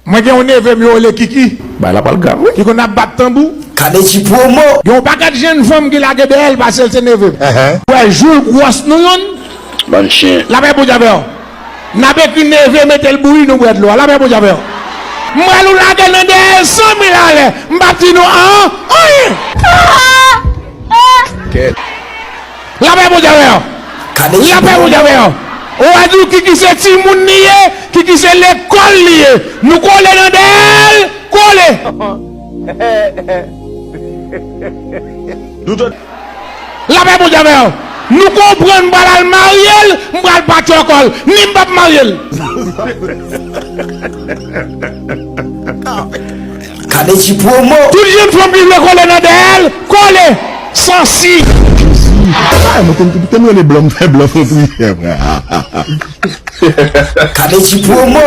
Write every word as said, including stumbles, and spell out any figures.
Mwen gen yon neve m yo rele Kiki. Bay la pral grav, wi. Ki konn ap bat tanbou. Kadeti Promo. Gen yon pakèt jenn fanm ki lage dèyè l pase l se neve m. Wè jou l gwòs nou youn. Bann chen. Lapè Bondye avè w. N ap ekri neve mete l bouyi nou bwè dlo a. Lapè Bondye avè w. M pral ou lage nan dèyè l san mil alè. M p ap di nou an, anyen. Lapè Bondye avè w. Lapè Bondye avè w. Ou wè di w Kiki se timoun li ye, Kiki se lekòl li ye. Nou kole nan dèyè l, kole. Lapè Bondye avè w. Nou konprann m pral al marye l, m pral patyòkò l. Ni m p ap marye l. Kadeti Promo. Tout jenn fanm ki vle kole nan dèyè l, kole. Sansi. Jezi. Ay, mwen te, te m rele blan, m fè blan fè priyè, frè. Kadeti Promo.